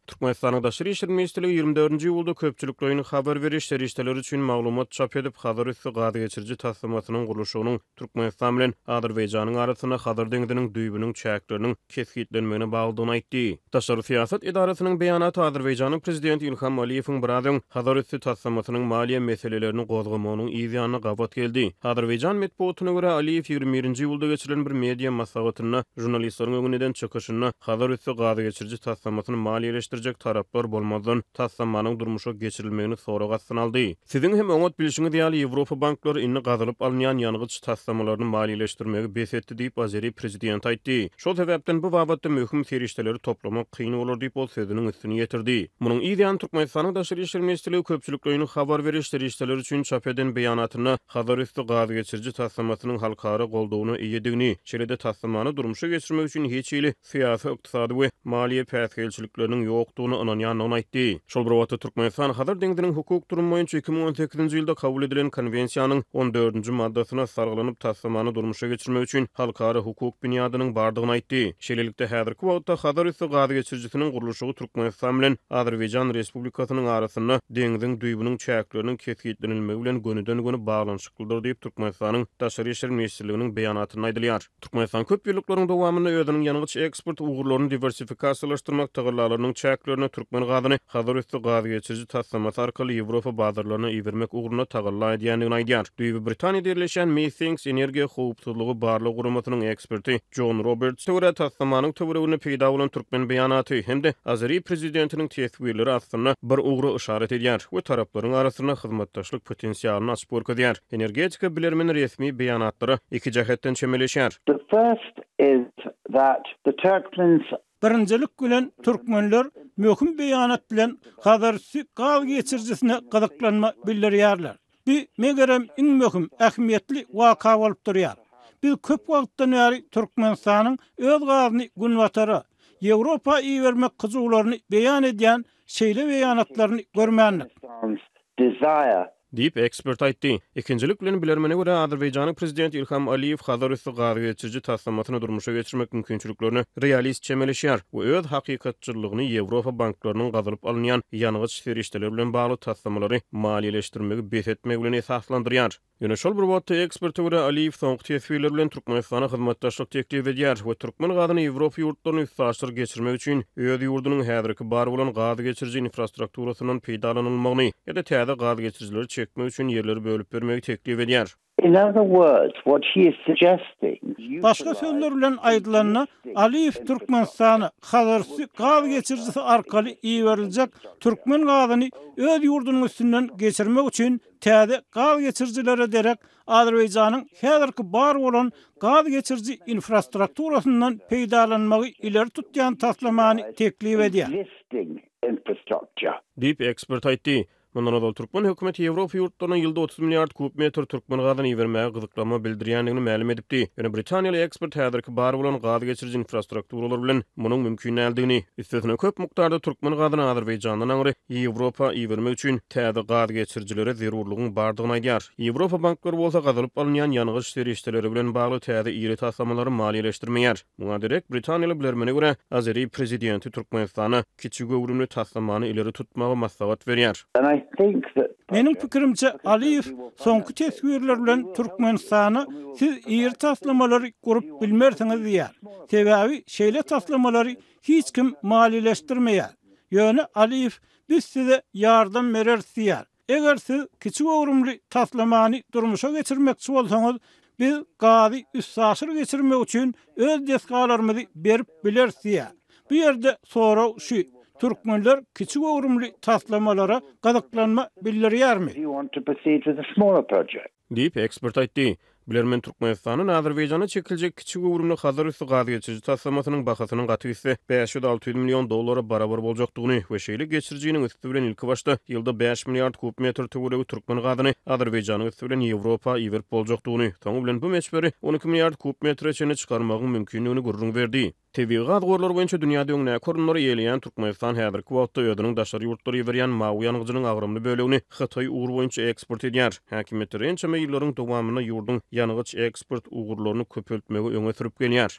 Türkmenistanyň Daşary işler ministrligi 24-nji iýulda köpçülikleýin habar beriş serişdeleri üçin maglumat çap edip, Hazarüsti gazgeçiriji taslamasynyň gurluşygynyň Türkmenistan bilen Azerbaýjanyň arasynda Hazar deňziniň düýbüniň çäkleriniň kesgitlenmegine baglydygyny aýtdy. Daşary syýasat edarasynyň beýanaty Azerbaýjanyň Prezidenti Ilham Aliýewiň biraz öň Hazarüsti taslamasynyň maliýe meselelerini gozgamagynyň yz ýanyna gabat geldi. Azerbaýjan metbugatyna görä, Aliýew 21-nji iýulda geçirilen bir media maslahatynda žurnalistleriň öňünde eden çykyşynda Hazarüsti gazgeçiriji taslamasyny maliýeleşdirjek taraplar bolmazdan, taslamanyň durmuşa geçirilmegini sorag astyna aldy. Siziň hem oňat bilşiňiz ýaly, Ýewropa banklary indi gazylyp alynýan ýangyç taslamalaryny maliýeleşdirmegi bes etdi diýip, azeri prezidenti aýtdy. Şol sebäpden bu babatda möhüm serişdeleri toplamak kyn bolar diýip, ol sözüniň üstüni ýetirdi. Munuň yz ýany Türkmenistanyň Daşary işler ministrligi köpçülikleýin habar beriş serişdeleri üçin çap eden beýanatynda Hazarüsti gazgeçiriji taslamasynyň halkara goldawyna eýedigini, şeýle-de taslamany durmuşa geçirmek üçin hiç hili syýasy, ykdysady we maliýe päsgelçilikleriniň ýokdugyna ynanýandygyny aýtdy. Şol bir wagtda, Türkmenistan Hazar deňziniň hukuk durumy boýunça 2018-nji ýylda kabul edilen Konwensiýanyň on dördünji maddasyna salgylanyp, taslamany durmuşa geçirmek üçin halkara hukuk binýadynyň bardygyny aýtdy. Şeýlelikde, häzirki wagtda Hazarüsti gazgeçirijisiniň gurluşygy Türkmenistan bilen Azerbaýjan Respublikasynyň arasynda deňziň düýbüniň çäkleriniň kesgitlenilmegi bilen gönüden-göni baglanyşyklydyr diýip, Türkmenistanyň Daşary işler ministrliginiň beýanatynda aýdylýar. Türkmenistan köp ýyllyklaryň dowamynda özüniň ýangyç eksport ugurlaryny diwersifikasiýalaşdyrmak tagallalarynyň çäklerinde türkmen gazyny Hazarüsti gazgeçiriji taslamasy arkaly Ýewropa bazarlaryna ibermek ugrunda tagalla edýändigini aýdýar. Düýbi Britaniýada ýerleşýän Meethinks energiýa howpsuzlygy barlag guramasynyň eksperti Jon Robertse görä, taslamanyň töwereginde peýda bolan türkmen beýanaty hem-de azeri prezidentiniň teswirleri aslynda bir ugra yşarat edýär we taraplaryň arasynda hyzmatdaşlyk potensialyny açyp görkezýär. Energetika bilermeni resmi beýanatlara iki jähetden çemeleşýär. The first is that the Turkmens. Birinjilik bilen türkmenler möhüm beýanat bilen Hazarüsti gaz geçirijisine gyzyklanma bildirýärler. Bu, megerem, iň möhüm, ähmiýetli waka bolup durýar. Biz köp wagtdan bäri Türkmenistanyň öz gazyny Günbatara, Ýewropa ibermek hyjuwlaryny beýan edýän şeýle beýanatlaryny görmändik. Diýip, ekspert aýtdy. Ikinjilik bilen, bilermene görä, Azerbaýjanyň prezidenti Ilham Aliýew Hazarüsti gazgeçiriji taslamasyny durmuşa geçirmek mümkinçiliklerine realist çemeleşýär we öz hakykatçyllygyny Ýewropa banklarynyň gazylyp alynýan ýangyç serişdeleri bilen bagly taslamalary maliýeleşdirmegi bes etmegi bilen esaslandyrýar. Ýöne şol bir wagtda, eksperte görä, Aliýew soňky teswirleri bilen Türkmenistana hyzmatdaşlyk teklip edýär we türkmen gazyny Ýewropa ýurtlaryna üstaşyr geçirmek üçin öz ýurdunyň häzirki bar bolan gaz geçiriji infrastrukturasyndan peýdalanylmagyny ýa-da täze gaz geçirijileri çekmek üçin ýerleri bölüp bermegi teklip edýär. In other words, what he is suggesting. Başga sözler bilen aýdylanda, Aliýew Türkmenistana Hazarüsti gaz geçirijisi arkaly iberiljek türkmen gazyny öz ýurdunyň üstünden geçirmek üçin täze gaz geçirijilere derek Azerbaýjanyň häzirki bar bolan gaz geçiriji infrastrukturasyndan peýdalanmagy ileri tutýan taslamany teklip edýär. Diýip, ekspert aýtdy. Mundan ozal türkmen hökümeti Ýewropa ýurtlaryna ýylda 30 milliard kub metr türkmen gazyny ibermäge gyzyklanma bildirýändigini mälim edipdi. Ýöne britaniýaly ekspert häzirki bar bolan gaz geçiriji infrastrukturalar bilen munuň mümkin däldigini, üstesine köp mukdarda türkmen gazyny Azerbaýjandan aňry Ýewropa ibermek üçin täze gaz geçirijilere zerurlygyň bardygyny aýdýar. Ýewropa banklary bolsa gazylyp alynýan ýangyç serişdeleri bilen bagly täze iri taslamalary maliýeleşdirmeýär. Muňa derek, britaniýaly bilermene görä, azeri prezidenti Türkmenistana kiçi göwrümli taslamany ileri tutmagy maslahat berýär. Meniň pikirimçe, Aliýew soňky teswirler bilen Türkmenistana siz iri taslamalary gurup bilmersiňiz diýýär. Sebäbi şeýle taslamalary hiç kim maliýeleşdirmeýär. Ýöne Aliýew biz size ýardam bereris diýýär. Eger siz kiçi göwrümli taslamany durmuşa geçirmekçi bolsaňyz, biz gazy üstaşyr geçirmek üçin öz desgalarymyzy berip bileris diýýär. Bu ýerde sorag şu, türkmenler kiçi göwrümli taslamalara gyzyklanma bildirýärmi? Diýip, ekspert aýtdy. Bilermen Türkmenistandan Azerbaýjana çekiljek kiçi göwrümli Hazarüsti gazgeçiriji taslamasynyň bahasynyň gaty gitse, 500-600 million dollara barabar boljakdygyny we şeýle geçirijiniň üsti bilen ilkibaşda ýylda bäş milliard kub metr töweregi türkmen gazyny Azerbaýjanyň üsti bilen Ýewropa iberip boljakdygyny, soňy bilen bu möçberi 12 milliard kub metre çenli çykarmagyň mümkindigini gürrüň berdi. Tebigy gaz gorlary boýunça dünýäde öňdäki orunlary eýeleýän Türkmenistan häzirki wagtda özüniň daşary ýurtlara iberýän mawy ýangyjynyň agramly bölegini Hytaý ugry boýunça eksport edýär. Häkimiýetler ençeme ýyllaryň dowamynda ýurduň ýangyç eksport ugurlaryny köpeltmegi öňe sürüp gelýär.